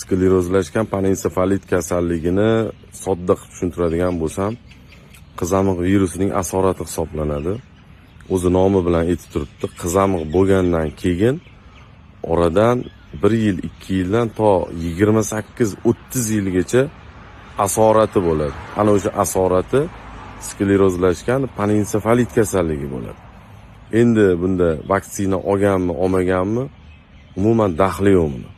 Sklerozlashgan panensefalit kasalligini sodda qilib tushuntiradigan bo'lsam, qizamiq virusining asorati hisoblanadi. O'zi nomi bilan aytib turibdi, qizamiq bo'lgandan keyin oradan 1 yil, 2 yildan to 28-30 yilgacha asorati bo'ladi. Ana o'sha asorati sklerozlashgan panensefalit kasalligi bo'ladi. Endi bunda vaksina olganmi, olmaganmi, umuman daxli yo'q buni.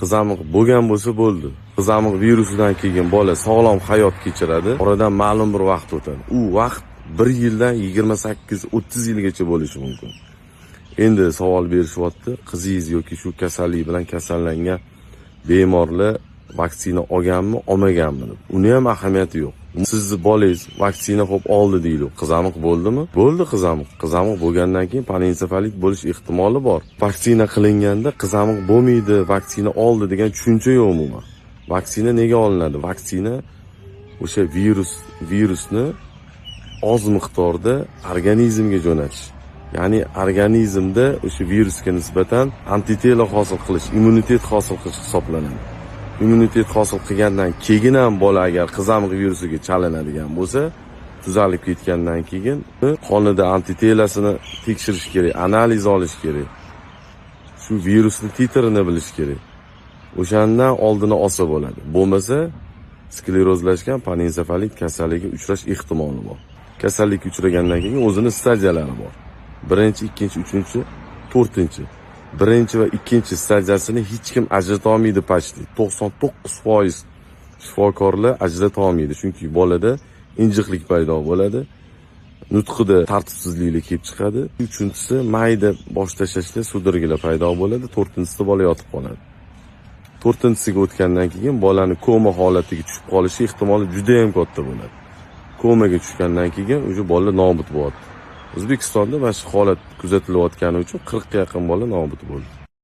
Qizamiq bo'lgan bo'lsa bo'ldi. Qizamiq virusidan keyin bola sog'lom hayot kechiradi. Oradan ma'lum bir vaqt o'tadi. U vaqt 1 yildan 28-30 yilgacha bo'lishi mumkin. Endi savol berishyapti, qizingiz yoki shu kasallik bilan kasallangan bemorlar vaksina olganmi, olmaganmi deb. Uni ham ahamiyati yo'q. Sizni bolangiz vaksina xo'p oldi deylik, qizamiq bo'ldimi? Bo'ldi qizamiq. Qizamiq bo'lgandan keyin panensefalit bo'lish ehtimoli bor. Vaksina qilinganda qizamiq bo'lmaydi, vaksina oldi degan tushuncha yo'q umuman. Vaksina nega olinadi? Vaksina o'sha virusni oz miqdorda organizmga jo'natish. Ya'ni organizmda o'sha virusga nisbatan antitela hosil qilish, immunitet hosil qilish hisoblanadi. Immunitet hosil qilgandan keyin ham bola agar qizamiq virusiga chalinadigan bo'lsa, tuzalib ketgandan keyin qonida antitelasini tekshirish kerak, analiz olish kerak. Shu virusni titrini bilish kerak. O'shandan oldini olsa bo'ladi. Bo'lmasa sklerozlashgan panensefalit kasalligiga uchrash ehtimoli bor. Kasallikka uchragandan keyin o'zini stadiyalari bor. 1-chi, 2-chi, 3-chi, 4-chi. 1-chi va 2-chi stadiyasini hech kim ajrata olmaydi почти. 99% shifokorlar ajrata olmaydi. Chunki bolada injiqlik paydo bo'ladi. Nutqida tartibsizliklar kelib chiqadi. 3-chisi mayda bosh tashlashda sudragilar paydo bo'ladi. 4-chisida bola yotib qoladi. 4-chisiga o'tgandan keyin bolani koma holatiga tushib qolishi ehtimoli juda ham katta bo'ladi. Komaga tushgandan keyin o'sha bola nobud bo'ladi. O'zbekistonda mana shu holat kuzatilayotgani uchun 40 ga yaqin bola nobud bo'ldi.